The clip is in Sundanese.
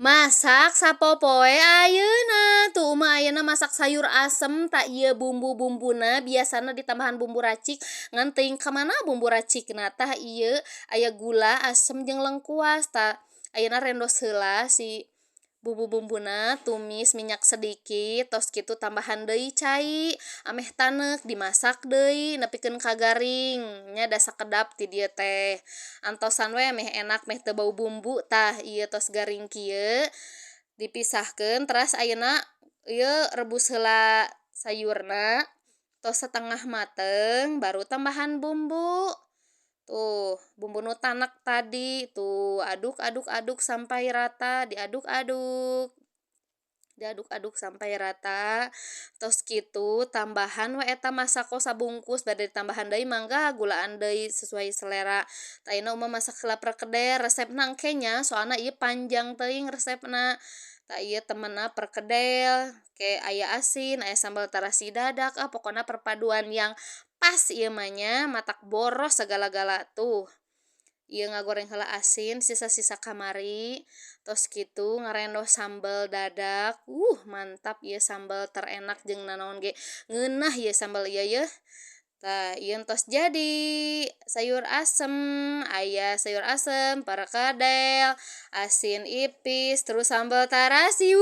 Masak sapopoe ayeuna. Tuh, Uma ayeuna masak sayur asem. Tah, ieu bumbu-bumbuna, biasana ditambahan bumbu racik, ngan teuing ka mana bumbu racikna. Tah, ieu aya gula, asem, jeung lengkuas. Tah, ayeuna rendos heula si bumbu-bumbuna, tumis minyak sedikit, tos kitu tambahan deui cai ameh taneuk, dimasak deui nepikeun ka garing nya, da sakedap ti dieu teh, antosan we meh enak, meh teu bau bumbu. Tah, ieu tos garing kieu, dipisahkeun. Teras ayeuna ieu rebus heula sayurna, tos setengah mateng baru tambahan bumbu. Tuh, bumbu nu tanek tadi tuh, aduk aduk aduk sampai rata, diaduk aduk, diaduk aduk sampai rata. Tos kitu tambahan we eta Masako sabungkus. Bade ditambahan deui mangga, gulaan deui sesuai selera. Tah, ayeuna Uma masak heula perkedel, resepna engke nya, soalna ieu panjang teuing resepna. Tah, ieu temenna perkedel ke aya asin, aya sambal tarasi dadak, ah, pokona perpaduan yang pas ieu mah nya, matak boros sagala-gala. Tuh, ieu ngagoreng heula asin sisa-sisa kamari, tos kitu ngarendos sambal dadak. Mantap ieu sambal, terenak, jeung nanaon ge ngeunah ieu sambal ieu yeuh. Tah, ieu tos jadi sayur asem, aya sayur asem, perkedel, asin ipis, terus sambal tarasi.